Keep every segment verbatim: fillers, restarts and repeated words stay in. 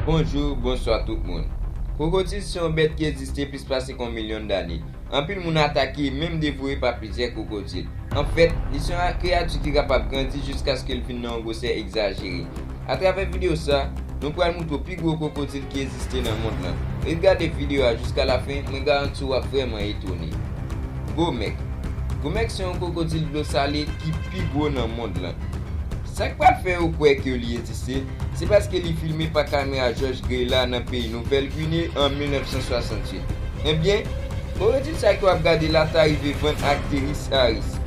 Bonjou, bonswa tout moun. Kwokodil se yon bèt ki egziste plis pase yon milyon dane. Anpil moun atake e menm devore pa plizyè kwokodil. Anfèt, li se yon kreyati ki kapab grandi jiskaske l vin nan yon gwosè egzajere. Atravè videyo sa, nou pral montre w pi gwo kwokodil ki egziste nan mond lan. Ret gade videyo a jiska lafen, mwen garanti w ap vrèman etone. Gwo mèk. Gwo mèk se yon kwokodil dlo sale ki pi gwo nan mond lan. Sa k pral fè yo kwè ke li egziste, se paske li filme pa kamera George Gray la nan peyi Nouvèl Gwine an mil nèf san swasanntuit. Ebyen, kwokodil sa ke w ap gade la ta rive vann aktris Harris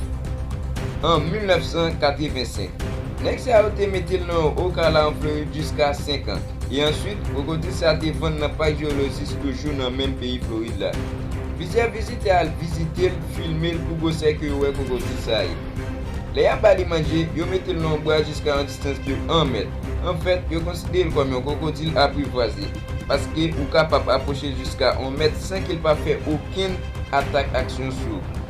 an mil nèf san katrevensenk. Nèg sa yo te mete l nan yon okala an Florid jiska senk an. E answit, kwokodil sa te vann nan pak jewolojis toujou nan menm peyi Florid la. Plizyè vizitè al vizite l, filme l pou gwosè ke yo wè kwokodil sa ye. Lè y ap ba li manje, yo mete l nan yon bwa jiska yon distans de yon mèt. Anfèt, yo konsidere l kòm yon kwokodil aprivwaze, paske ou kapab apwoche jiska yon mèt san ke l pa fè okenn atak aksyon sou ou.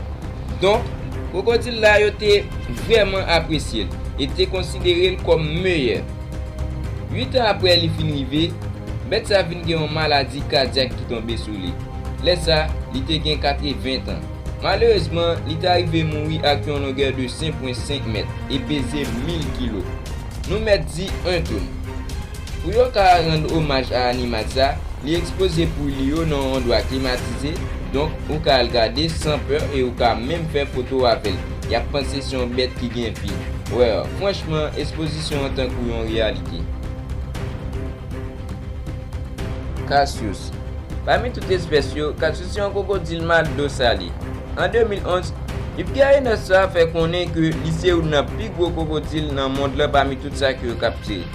Donk, kwokodil la yo te vrèman apresye l e te konsidere l kòm meyè. Uit an apre li fin rive, bèt sa vin gen yon maladi kadyak ki tonbe sou li. Lè sa, li te gen katreven tan. Malerezman, li ta rive mouri ak yon longè de senk pwen senk mèt e peze mil kilo. Nou mèt di yon toun. Pou yo ka rann omaj a animal sa, li ekspoze poul li yo nan yon andwa klimatize, donk ou ka al gade san pè e ou ka menm fè foto avè l. Y ap panse se yon bèt ki gen vi. Wè, franchman, ekspozisyon an tankou yon reyalite. Cassius. Pami tout espès yo, Cassius se yon kwokodil ma dlo sale. An de mil onz, Yves Guérinus sa fè konnen ke li se youn nan pi gwo kwokodil nan mond lan pami tout sa ke yo kaptire.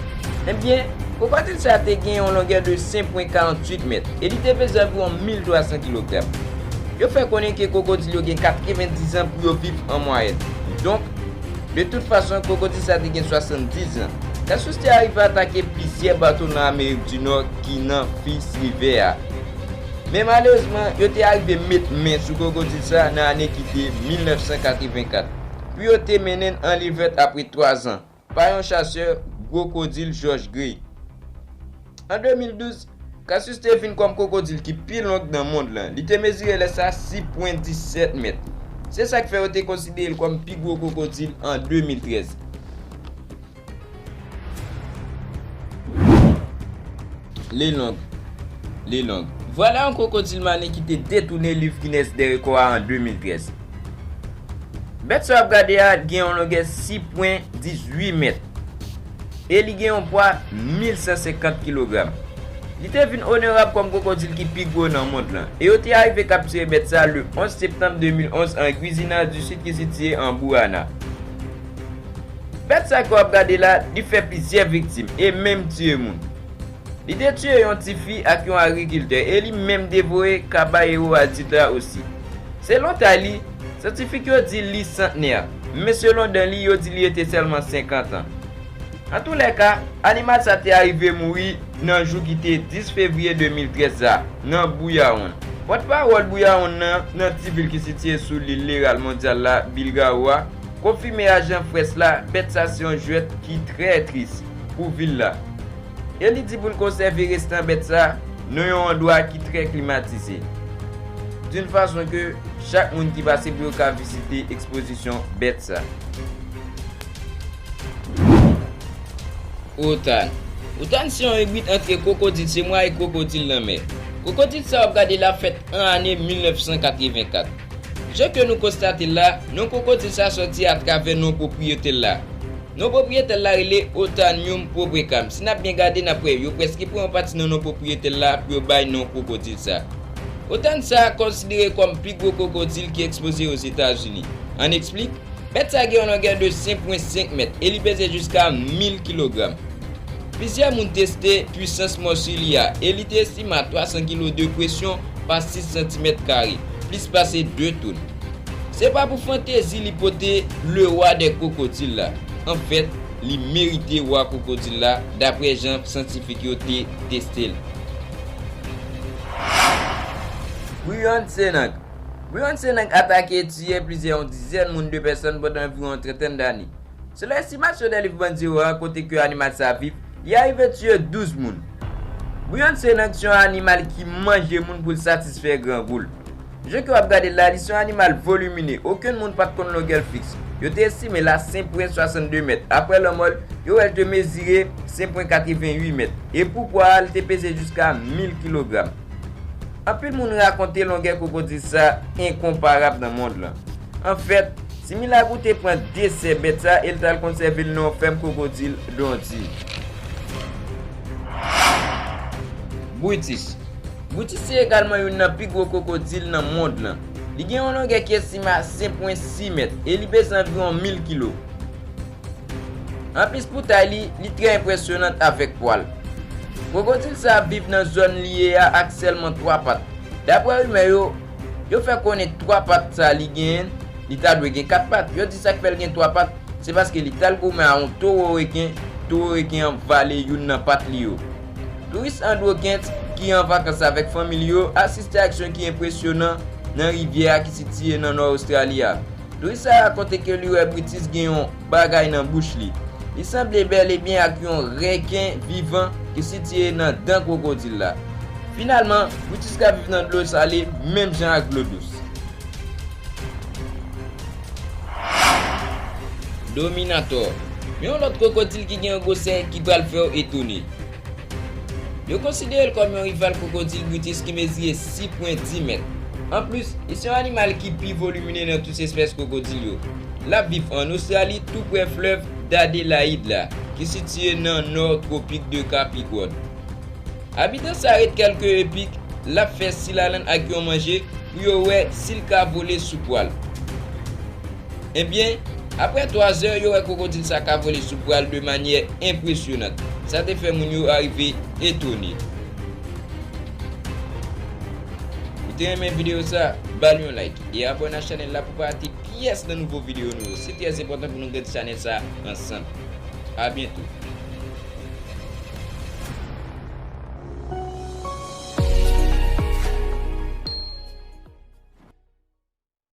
Ebyen, kwokodil sa te gen yon longè de senk pwen karanntuit mèt e li te peze anviwon mil twa san kilogram. Yo fè konnen ke kwokodil yo gen katrevendiz an pou yo viv an mwayèn. Donk, de tout fason, kwokodil sa te gen swasanndiz an. Cassius te arive atake plizyè bato nan Amerik di Nò ki nan Fils River a. Men malerezman, yo te arive met men sou kwokodil sa nan ane ki te mil nèf san katrevenkat, pou yo te mennen l an livète apre twa zan pa yon chasè, kwokodil George Gray. An de mil douz, Cassius te vin kòm kwokodil ki pi long nan mond lan. Li te mezire lè sa sis pwen disèt mèt. Se sa k fè yo te konsidere l kòm pi gwo kwokodil an de mil trèz. Lelong. Lelong. Vwala yon kwokodil mane ki te detounen liv Guinness de rekò a an de mil trèz. Bèt sa w ap gade a gen yon longè sis pwen dizuit mèt e li gen yon pwa mil san senkant kilogram. Li te vin onorab kòm kwokodil ki pi gwo nan mond lan e yo te arive kaptire bèt sa le onz septanm de mil onz an Guiana di Sid ki sitiye an Guyana. Bèt sa ke w ap gade la, li fè plizyè viktim e menm tiye moun. Li te tiye yon tifi ak yon agrikiltè e li menm devore Caballero adit la osi. Selon tay li, syantifik yo di li santnè, men selon dan li, yo di li rete sèlman senkant an. Antoulèka, animal sa te arive mouri nan jou ki te dis fevriye de mil trèz la, nan Bouyawoun. Pòtpawòl Bouyawoun nan, nan ti vil ki sitiye sou lil leral mondyal la, Bilgao a, konfime Ajan Frès la, bèt sa se yon jwèt ki trè tris pou vil la. E li di pou l konsève restan bèt sa nan yon andwa ki trè klimatize, d'une façon ke chak moun ki pase pou yo ka vizite ekspozisyon bèt sa. Otan. Otan se yon ibrid ant kwokodil semwa e kwokodil lanmè. Kwokodil sa w ap gade la fèt an ane mil nèf san katrevenkat. Jan ke nou konstate l la, non kwokodil sa sòti atravè non pwopriyetè l la. Non pwopriyetè l la rele Otanium probrecam. Si n ap byen gade, n ap wè yo prèske pran yon pati nan non pwopriyetè l la pou yo bay non kwokodil sa. Otan sa konsidere kòm pi gwo kwokodil ki ekspoze Ozetazini. Ann eksplik, bèt sa gen yon longè de senk pwen senk mèt e li peze jiska mil kilogram. Plizyè moun teste pwisans mòsi li a e li te estime a twa san kilo de presyon pa sis santimèt kare, plis pase de toun. Se pa pou fantezi li pote le roi des crocodiles la. Anfèt, li merite wa kwokodil la, daprè jan syantifik yo te teste l. Brian Senang. Brian Senang atake e tiye plizyè yon dizèn moun de pèsòn pandan anviwon yon trantèn dane. Selon estimasyon de Liv Bandiwo a, kote ke animal sa viv, li arive tiye douz moun. Bouyon se nan se yon animal ki manje moun pou l satisfè grangou l. Jan ke w ap gade l la, li se yon animal volimine. Okenn moun pa t konn longè l fiks. Yo te estime l a senk pwen swasannde mèt. Apre lanmò l, yo wè l te mezire senk pwen katrevenwit mèt. E pou pwa a, l te peze jiska mil kilogram. Anpil moun rakonte longè kwokodil sa enkonparab nan mond lan. Anfèt, si milag ou te pran desè bèt sa e l t al konsève l nan yon fèm kwokodil Dondee. Brutus. Brutus se egalman youn nan pi gwo kwokodil nan mond lan. Li gen yon longè ki estime a senk pwen sis mèt e li peze anviwon mil kilo. Anplis pou tay li, li trè enpresyonant avèk pwa l. Kwokodil sa ap viv nan zòn li ye a ak sèlman twa pat. Daprè rimè yo, yo fè konnen twa pat sa li genyen, li ta dwe gen kat pat. Yo di sa k fè l gen twa pat, se paske li t al goumen a yon towo reken, towo reken an vale youn nan pat li yo. Touris Andrew Kent, ki an vakans avèk fanmi li yo, asiste aksyon ki enpresyonan nan rivyè a ki sitiye nan nò Ostrali a. Touris sa rakonte ke li wè Brutus gen yon bagay nan bouch li. Li sanble bèl e byen ak yon reken vivan ki sitiye nan dan kwokodil la. Finalman, Brutus ka viv nan dlo sale menm jan ak dlo dous. Dominator. Men yon lòt kwokodil ki gen yon gwosè ki pral fè w etone. Yo konsidere l kòm yon rival kwokodil Brutus ki mezire sis pwen dis mèt. Anplis, li se yon animal ki pi volimine nan tout espès kwokodil yo. L ap viv ann Ostrali, tou prè flèv Dadelayid la, ki sitiye nan nò twopik de Capricorn. Abitan sa ret kèlke epik, l ap fè silalann ak yo manje pou yo wè si l ka vole sou pwa l. Ebyen, apre twa zè, yo wè kwokodil sa ka vole sou pwa l de manyè enpresyonant. Sa te fè moun yo arive etone. Ou te renmen videyo sa, ba l yon like e abòne ak chanèl la pou pa rate pyès nan nouvo videyo nou yo. Se trè enpòtan pou nou grandi chanèl sa ansanm. A byento.